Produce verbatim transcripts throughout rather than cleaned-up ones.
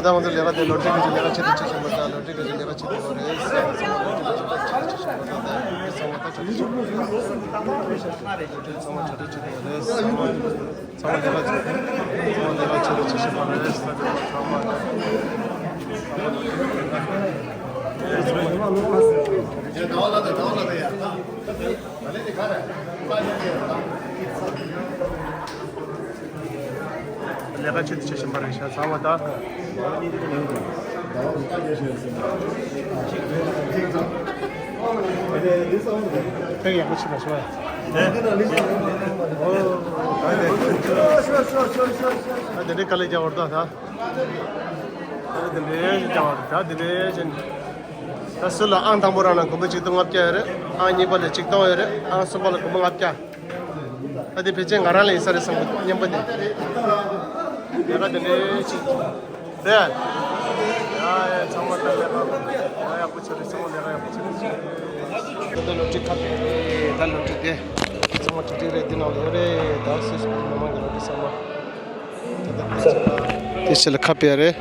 ད་ང་ཚོ་ལས་ཀ་དེ་ལོ་ཊ་རི་གི་ལས་ཀ་ཆེད་དུ་བྱེད་བཞིན་པ་དང་། ལོ་ཊ་རི་གི་ལས་ཀ་ཆེད་དུ་ཡོད་རེད། ཚང་མ་ལོ་ཊ་རི་གི་ལས་ཀ་ཆེད་དུ་བྱེད་བཞིན་པ་དང་། ཚང་མ་ད་ཆ་ཆེད་དུ་ལོ་ཊ་རི་ཚང་མ་ཆ་ཆེད་དུ་ཡོད་རེད། ཚང་མ་ཚང་མ་ལས་ཀ་ཚང་མ་ལས་ཀ་ཆེད་དུ་བྱེད་བཞིན་པ་རེད། ཚང་མ་ལས་ཀ་ཆེད་དུ་བྱེད་བཞིན་པ་རེད་ཤག་ཚང་མ་ད། ཕེག་ཡག་པོ་ཆེ་ལ་སོ། ཨ་དེ་འདྲའི་དཀའ་ལས་རྒྱག་བར་ད་ད། ཨ་དེ་འདྲའི་རྒྱག་བར་ད་དེ་འདྲའི་བྱས། ད་སུ་ལ་ཨང་དང་པོ་རག་ན་སྒོར་མོ་ཆིག་སྟོང་ལྔ་བརྒྱ་ཡོད་རེད། ཨང་གཉིས་པ་ལ་ཆིག་སྟོང་ཡོད་རེད། ཨང་གསུམ་པ་ལ་སྒོར་མོ་ལྔ་བརྒྱ། ཨ་དེ་ཕལ་ཆེར་ང་རང་ལ་ཡིན་ས་རེད་བསམ་གི་འདུག་སྙམ་པ་དེ། ལས་ཀ་དེ་འདྲའི་ཅིག་རེད། ཡ་ཡ་ཚང་མ་ད་ལས་ཀ་ཡག་པོ་ཆགས་རེད། ཚང་མ་ལས་ཀ་ཡག་པོ་ཆགས་རེད། ད་ལོ་ཊ་རི་ཁ་པར་རེད། ད་ལོ་ཊ་རི་དེ་ཚང་མ་ཊི་ཊི་རེད། དེ་ནང་ལ་ཡོད་རེད། ད་སུད་སི་མི་མང་གི་ལོ་ཊ་རི་ཚང་མ། དེ་ཕྱི་ལ་ཁ་པར་རེད།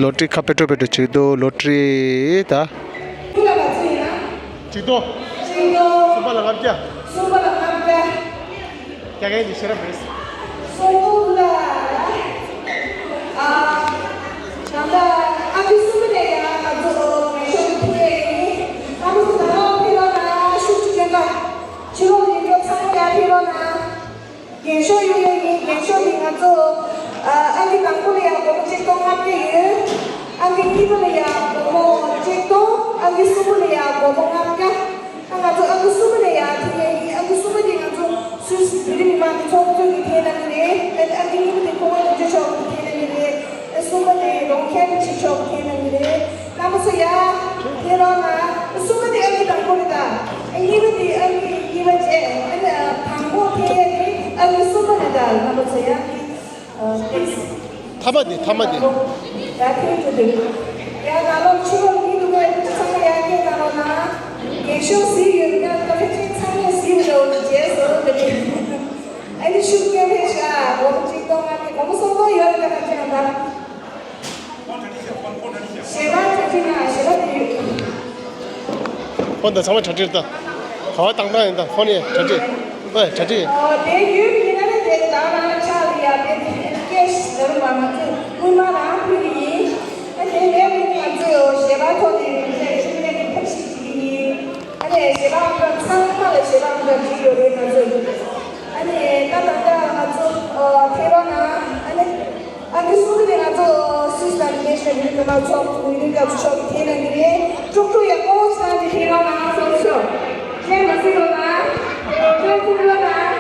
ལོ་ཊ་རི་ཁ་པར་ཊོ་པེ་ཊོ་བྱེད་འདུག་ལོ་ཊ་རི་ད། ཆིག་སྟོང་། གསུམ་པ་ལ་ལྔ་བརྒྱ། རྒྱག་མཁན་དེ་ཤེས་རབ་རེད། ཕྱི་ལོགས་ལ་ཡོད་མཁན་ཚང་མ་ཡར་ཕེབས་རོགས་གནང་། རྒྱན་ཤོག་ཡོད་མཁན་ཡིན། རྒྱན་ཤོག་འདི་ང་ཚོ་ཨ་ཨང་ཀི་དང་པོ་ལ་ཡང་སྒོར་མོ་ཆིག་སྟོང་ལྔ་བརྒྱ་ཡོད། ཨང་ཀི་གཉིས་པ་ལ་ཡང་སྒོར་མོ་ཆིག་སྟོང་། ཨང་ཀི་གསུམ་པ་ལ་ཡང་སྒོར་མོ་ལྔ་བརྒྱ། ཨ་ང་ཚོ་ཨང་ཀི་གསུམ་པ་ལ་ཡང་ཐེབས་མཁན་ཡིན། ཨང་ཀི་གསུམ་པ་འདི་ང་ཚོ་སུད་སི་བོད་རིགས་མི་མང་གི་ཚོགས་གཙོ་གིས་ཐེབས་གནང་གི་རེད། ཨ་ནི་ཨང་ཀི་གཉིས་པ་དེ་ཁོ་བོ་ནུབ་ཕྱོགས་ཕྱོགས་ཀྱིས་ཐེབས་གནང་གི་རེད། ཨ་གསུམ་པ་དེ་རོང་ཁྱེར་ཕྱི་ཕྱོགས་ཀྱིས་ཐེབས་གནང་གི་རེད། རྣམ་པ་ཚོ་ཡར་ཕེབས་རོགས་གནང་། གསུམ་པ་དེ་ཨང་ཀི་དང་པོ་རེད་ད། ཨ་གཉིས་པ་དེ་ཨང་ཀི་གཉིས་པ་བྱས། ཨ་ནི་ཨ་དང་པོ་ཐེབས་ཡས་དེ་ཨང་ཀི་གསུམ་པ་རེད་ད། རྣམ་པ་ཚོ་ཡར་ཕེབས། ཨ་ཐ་མ་དེ་ཐ་མ་དེ། ད་ཐེངས་དུ་འདུག་ཡར་ནང་ལོགས་ཕྱི་ལོགས་མི་འདུག་གས། ཚང་མ་ཡར་སྐད་གནང་རོགས་གནང་། རྒྱན་ཤོག་གཟིགས་ཡོད་ན་ད་ཕལ་ཆེར་ཚང་མས་གཟིགས་ཡོད་འདྲ་བོ་འདུག་བྱས་སོང་། ད་དེ་ཨ་ནི་ཤུགས་སྐྱོན་ཕེབས་ཤག་སྒོར་མོ་ཆིག་སྟོང་ལྔ་བརྒྱ། སྒོར་མོ་སུམ་སྟོང་ཡོད་རེད་ད། ཁ་ཅིག་ན་ད། ཞལ་པར་གྲ་སྒྲིག་གནང་། ཞལ་པར་དེ་ཡོད། ཧོན་ད་ཚང་མ་གྲ་སྒྲིག་ད། ག་བ་བཏང་བཏང་ཡིན་ད། ཧོན་ཡ་གྲ་སྒྲིག་ཨོ་དེ་ཡོད་མིན་ན་ནི་དེ་ད་ང་ཕྱག་ལ་ཡ་དེ་ཀེཤ་ཟེར་བ་ང་ཚོས་སྔོན་མ་རང་ཕུལ་གི་ཡིན། ཨ་དེ་མེད་མིན་ང་ཚོས་ཞལ་པར་ཐོག་ནས་ཞུ་ཡས་ཀྱི་ཐབས་ཤེས་བྱེད་ཀྱི་ཡིན། ཨ་ནི་ཞལ་པར་ཚང་མ་ལ་ཞལ་པར་འདྲ་བྲིས་ཡོད་རེད་ང་ཚོས། ཨ་ནི་ད་ད་ལྟ་ང་ཚོ་ཨོ་ཐེ་རོ་ན་ཨ་ནི། ཨ་ནི་གསུམ་པ་དེ་ང་ཚོ་སུད་སི་དང་ནེ་ཤན་རིལ་མི་མང་ཚོགས་ནིའུ་ཡོག་ཚོགས་ཀྱིས་ཐེབས་གནང་གི་རེད། དཀྲུག་དཀྲུག་ཡག་པོ་བྱས་ནས་ཐེབས་རོགས་གནང་། སོང་ཤོག་ཁྱེད་མ་སྲིད་རོགས་གནང་། ཁྱེད་ཚུགས་རོགས་གནང་།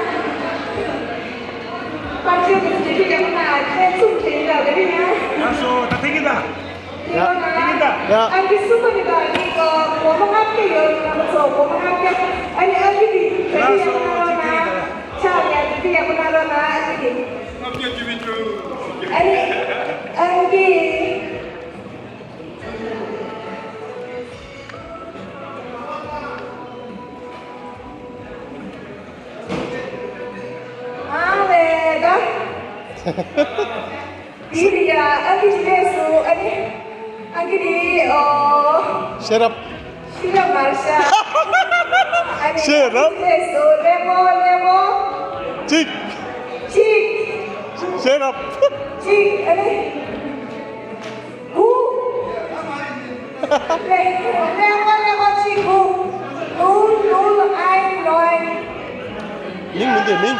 པར་ཆས་ཀྱི་དེ་ཚོ་ཡག་པོ་གནང་། ཁྱེད་ཚུགས་དེ་འདྲ་རེད་ན། ལགས་སོ། ད་ཐེངས་ཀྱི་ད། ཐེབས་རོགས་གནང་། ཡ། ཨ་ནི་གསུམ་པ་དེ་དང་ཨ་ནི་སྒོར་མོ་ལྔ་བརྒྱ་ཡོད། རྣམ་པ་ཚོ་སྒོར་མོ་ལྔ་བརྒྱ། ཨ་ནི་ཨ་ནི་དེ་དེ་ཚོ་ཡག་པོ་གནང་རོགས་གནང་། ཕྱག་ལ་ཡ་དེ་ཚོ་ཡག་པོ་གནང་རོགས་གནང་། ཨ་ནི་དེ། ཨ་ནི། ཨ་ནི། ཨ་ལས་ད། དེ་རེད་ཡ། ཨ་ནི་ལས་སུ་ཨ་ནི། ཨ་ནི་རེད། ཨོ། ཤེས་རབ། ཤེས་རབ་མར་ཤ། ཨ་ནི་ཤེས་རབ། ལས་སུ་ལེ་མོ་ལེ་མོ། གཅིག་གཅིག་ཤེས་རབ། གཅིག་ཨ་ནི། དགུ། ལེ་ལེ་མོ་ལེ་མོ་གཅིག་དགུ། ནུལ་ནུལ་ཨའི་ནོའི། མིང་མི་འདོད་མིང་།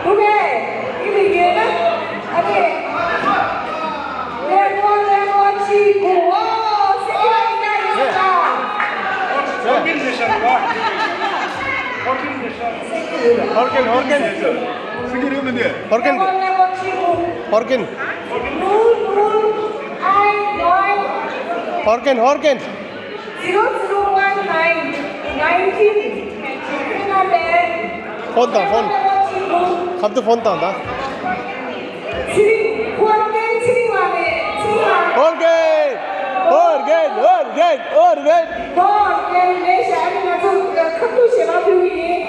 དགུ་གས་ཡིན་པའི་ཡོད་ན། ཨ་ནི། ལེ་མོ་ལེ་མོ་གཅིག་དགུ། ཨོ་སེ་ཀི་ལ་ཡིན་ན་ཡིན་ས། ཧོར་གན་ཧོར་གན། ཧོར་གན། ཧོར་གན། ཧོར་གན། ཧོར་གན། ཧོར་གན། Zero zero one nine nineteen. ཕོན་དང་ཕོན། ཁབ་ཏུ་ཕོན་དང་ད། ཚེ་རིང་། ཧོར་གན་ཚེ་རིང་ལགས་རེད། ཚེ་རིང་ལགས། ཧོར་གན། ཧོར་གན། ཧོར་གན། ཧོར་གན་ལས་བྱ་ནི་ང་ཚོ་ཁབ་ཏུ་ཞེ་མ་ཕུལ་གྱི་ཡིན།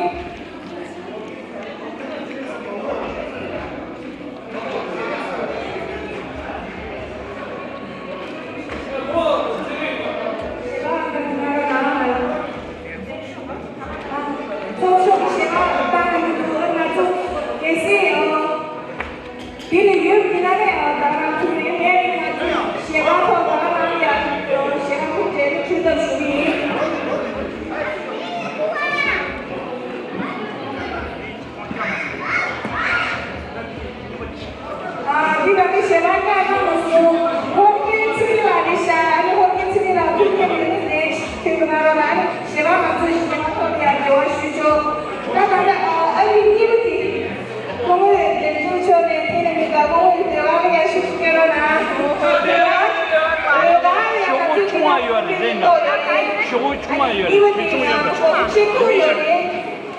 ཨ་ནི་འདི་བ་དེ་ཡང་སྒོར་མོ་གཅིག་སྟོང་ཡོད་རེད།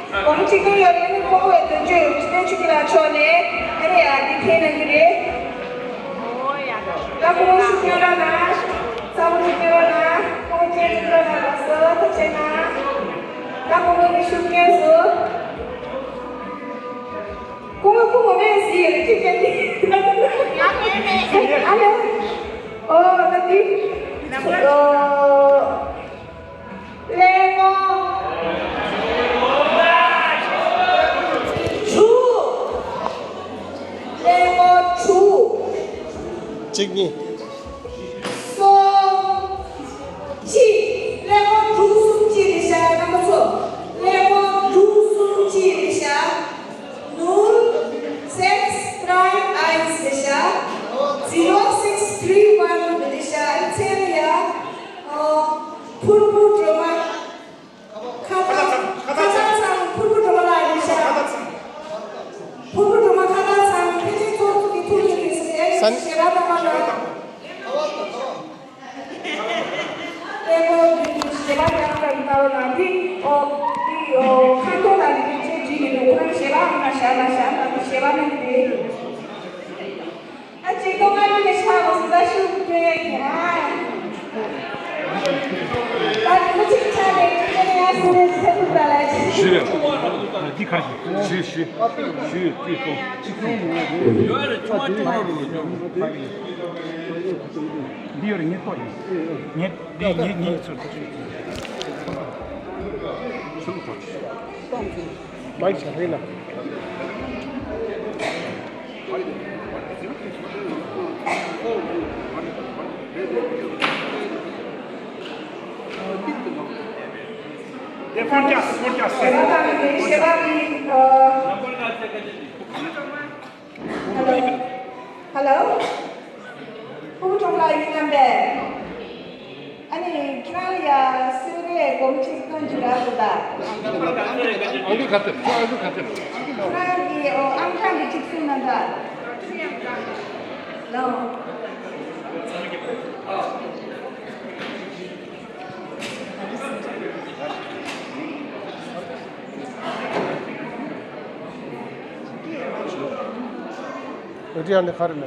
སྒོར་མོ་གཅིག་སྟོང་ཡོད་རེད། ཨ་ནི་ཁོང་བའི་དོན་གཅོད་ཡོད་ཆེན་ཆུ་སྐྱིད་ལགས་མཆོག་ནས་ཨ་ནི་ཡང་འདི་འཐེན་གནང་གི་རེད། ད་ཁོང་ཤུགས་སྐྱོན་ར་ན། ཚ་བོ་ཤུགས་སྐྱོན་ར་ན། ཁོང་སྐྱོན་ཤུགས་སྐྱོན་ར་ན་སོ་ཐུགས་རྗེ་གནང་། ད་ཁོང་གི་ཤུགས་སྐྱོན་སོ། ཁོང་ཁོང་མེད་ཟེར་ཡོད་ཅིག་ཀྱང་འདི། ཨ་ལེ། ཨོ་ད་འདི། ཨོ། ཀླད་ཀོར་དྲུག་ཀླད་ཀོར་དྲུག་གཅིག་གཉིས། གསུམ། གཅིག་ཀླད་ཀོར་དྲུག་གསུམ་གཅིག་རེད་ཤག་རྣམ་པ་ཚོ། ཀླད་ཀོར་དྲུག་གསུམ་གཅིག་རེད་ཤག Noon six three eight རེད་ཤག zero six three one རེད་ཤག་ཨ་ནི་མཚན་ལ་ཡ། ཨོ། ཕུར་བུ་སྒྲོལ་མ། ཁ་ཚང་ཁ་ཚང་ཚང་ཕུར་བུ་སྒྲོལ་མ་ལགས་རེད་ཤག་ཕུར་བུ་སྒྲོལ་མ་ཁ་ཚང་ཚང་ཕལ་ཆེར་ཚོགས་གཙོ་གི་ཐུགས་རྗེ་ཆེ་ཟེར་ཡ་ཡིན། ཞལ་པར་གནང་མ་གནང་། ཀླད་ཀོར་ཞལ་པར་གནང་དང་ལྟ་བ་ནང་འདི་ཨོ་འདི་ཨོ་ཁ་ཐོག་ལ་ནི་ཕལ་ཆེར་བྲིས་མི་འདུག་ཁོ་རང་ཞལ་པར་གནང་ན་ཞལ་ལ་ཞལ་ལ་ཞལ་པར་གནང་གི་རེད། ཨ་ཅིག་ཏོ་ང་ཅི་ལས་ཤ་བ་སུ་ད་ཤུ་ཀེ་ཡ། ད་ཁྱོད་ཅིག་ཆ་ནས་ཅི་ནས་ཡ་སུ་རེད་ཟེར་ཐུབ་ད་ལ་ཅི། ཞི་རེད། འདི་ཁ་ཞིག་ཞི་ཞི་ཞི་ཅི་སོང་ཅི་སོང་། ཡོད་རེད་ཆུང་མ་ཆུང་རོ་རོ་ཅོ། འདི་ཡོད་རེད་ངས་ཏོ་ཡིན། ངས་འདི་ངས་ངས་ཚུར་ཏོ་ཅི། མ་ཡིག་ཆ་རེད་ལ། ཕོན་རྒྱག་ཕོན་རྒྱག་ཧེ་ལོ། ཧེ་ལོ། ཕུ་བོ་ཁྲོམ་ལ་ཡིན་ནམ་པས། ཨ་ནི་ཁྱེད་རང་ལ་ཡ་གསོལ་རས་སྒོར་མོ་གཅིག་སྟོན་གྱི་རག་འདུག་ད། ཨང་ཀི་ག་ཐེབས་ཨང་ཀི་ག་ཐེབས། ཁྱེད་རང་གི་ཨོ་ཨང་གྲངས་ཀྱི་གཅིག་གསུངས་ན་ད། ལོ། ཨེ་ཊི་ཨན་ནི་ག་རེ་ལབ།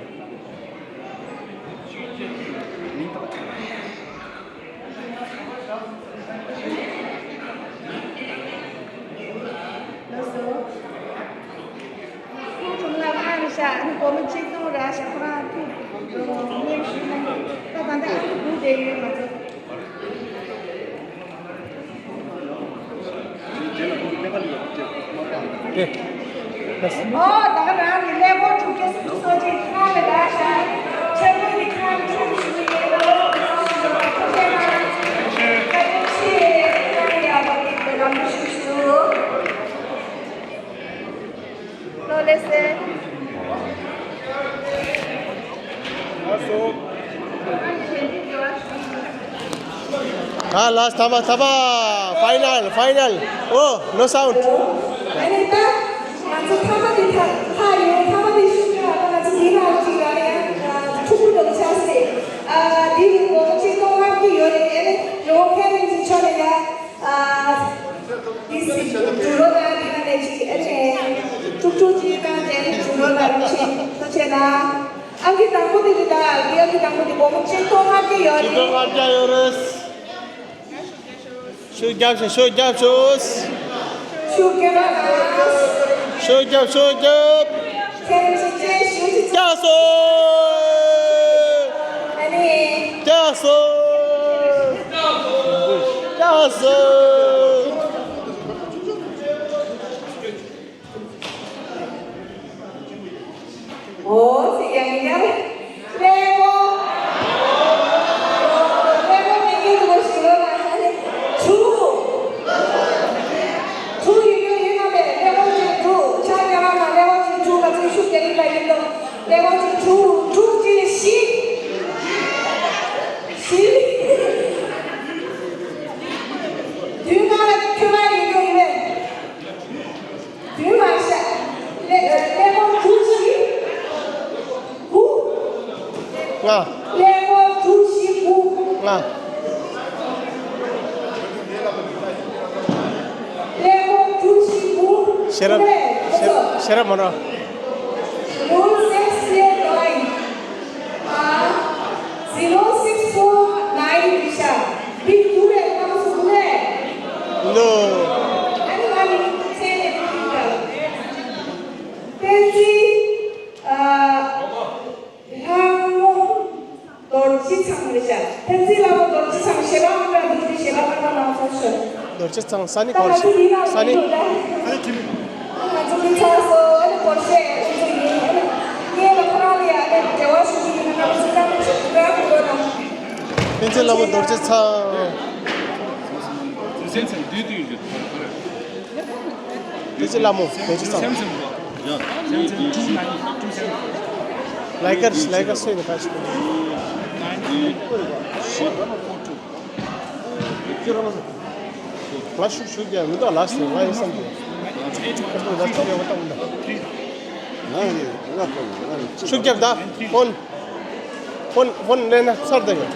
ལགས་སོ། ཁོང་ཁྲོམ་ལ་ཁ་རེ་ཤག་ཨ་ནི་སྒོར་མོ་གཅིག་སྟོང་རག་ཤག་ཁོ་རང་ཐུག་ཉེ་ཞུ་ན་ད་ད་ལྟ་ཨ་ནི་སྒུག་བསྡད་ཡོད་ང་ཚོ། ཨོ་ད་ག་རང་གི་ཀླད་ཀོར་དྲུག་ཅུ་སོ་གཅིག་ཁ་ལ་རག་ཤག་ཆེན་པོ་ནི་ཁ་ལ་ཁྲུམ་ཞུ་ཡོད་ལོ། ཁ་ལ་ཆེ་ཁ་ལ་ཡག་པོ་ཡིན་པའི་ལམ་ཞུ་ཞུ། ལོ་ལེ་སེ། ཨ་ལ་ཐ་མ་ཐ་མ་ཕའི་ནལ་ཕའི་ནལ། ཨོ་ནོ་སའུན་ཌི། ཨ་ནི་ད་ང་ཚོ་ཐ་མ་དེ་ཐ་ཐ་ཡོད་ཐ་མ་དེ་ཤུགས་ཀྱིས་ང་ཚོ་དེ་ལ་ཅིག་ཡ་ཡ་ཕྲུ་གུ་དང་ཆབ་སྲིད་ཨ་དེ་ཡི་འོག་གཅིག་སྟོང་ལྔ་བཅུ་ཡོད་རེད། ཨ་ནི་རི་བོ་ཁེ་རིང་གི་ཕྱོགས་ནས་ཡ། ཨ། དེ་སྲིད་དུ་རོ་ན་དེ་ན་ནས་ཅིག་ཨེ་ཅེ། ཐུག་ཐུག་ཅིག་དང་དེ་ནས་དུ་རོ་ན་རུ་ཆེ་ཐུག་ཆེ་ན། ཨང་ཀི་དང་པོ་དེ་དེ་དང་དེ་ཨང་ཀི་དང་པོ་དེ་སྒོར་མོ་གཅིག་སྟོང་ལྔ་བརྒྱ་ཡོད་རེད། གཅིག་སྟོང་ལྔ་བརྒྱ་ཡོད་རེད། ཤུགས་རྒྱབ་ཤོག་ཤུགས་རྒྱབ་ཤོག་ཤུགས་རྒྱབ་ཤུགས་རྒྱབ། ཁྱེད་རང་ཚོ་ཅེས་ཞུ་ཅི། རྒྱབ་སོང་། ཨ་ནི། རྒྱབ་སོང་། རྒྱབ་སོང་། ཨོ་ཙི་ཡང་ཡང་། ཀླད་ཀོར། ཀླད་ཀོར་མི་འགྱུར་དུ་ཞུ་རོགས་གནང་། ཨ་ནི་དྲུག་དྲུག་ཡོད་ཡོད་ཡོད་ན་མེད། ཀླད་ཀོར་གཅིག་དྲུག་ཆ་རྒྱ་མ་མ་ཀླད་ཀོར་གཅིག་དྲུག་ག་ཚོད་ཤུགས་རྒྱག་གི་ལ་ཡིན་ནོ། ཀླད་ཀོར་གཅིག་དྲུག་དྲུག་གཅིག་ལ་བཞི། བཞི། བདུན་ནང་ལ་ཁྱོད་རང་ཡོད་ཡོད་ཡོད་མེད། བདུན་མ་ཤ། ཀླད་ཀླད་ཀོར་དྲུག་བཞི་དགུ། ལྔ། ཀླད་ཀོར་དྲུག་བཞི་དགུ། ལྔ། ཤེས་རབ་ཤེས་ཤེས་རབ་མ་ར། Rule six clear drawing. Uh, zero six four nine Risha. Big two le, number two le. No. Ani ani, ten le, ten le. Pensi, uh, ལྷ་མོ་རྡོ་རྗེ་ཚང་རེད་ཤག་ཕན་ཚུན་ལྷ་མོ་རྡོ་རྗེ་ཚང་ཞེས་པ་ཨ་མྲ་འདུག་སྟེ་ཞེས་པ་ཨ་མྲ་མང་ཚོགས་ཤོད། རྡོ་རྗེ་ཚང་ས་ནི་ད་གོར་ང་ཚོ་འདི་ན་ས་ནི་ཡོད་ད། ཨ་ནི་ཁྱིམ། ང་ཚོ་མི་ཚང་སོ་ཨ་ནི་སྐོར་ཤེས་ཨ་ནི་ཚོ་ཡིན་ཨ་ནི་ངས་ལ་ཁོ་རང་ལ་ཡ་ཨ་ནི་འབྲེལ་བ་ཞུ་གི་ཡིན་ང་ཚོ་ཚང་མ་ཅིག་འགྲོ་ཡ་གི་འགྲོ་དང་། ཕན་ཚུན་ལྷ་མོ་རྡོ་རྗེ་ཚང་། ཕན་ཚུན་ལྷ་མོ་རྡོ་རྗེ་ཚང་། ལའི་ཀར་ལའི་ཀར་སོས་ནས་ཁ་ཤས། ང་ཤུགས་ཤུགས་རྒྱག་མི་འདུག་ལགས་སོ་ང་ཡིན་བསམ་གྱི། ཁ་ཤས་ང་ཤུགས་རྒྱག་མི་འདུག་ང་ཤུགས་རྒྱབ་ད། ཕོན་ཕོན་ཕོན་ལེན་ན་ཚར་ད་ཡོད།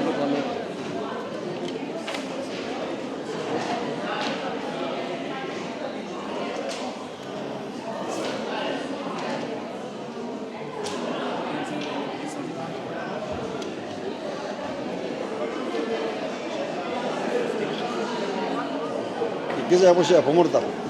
སྐད་ཆ་ཡག་པོ་བཤད་བུ་མོར་ལྟ།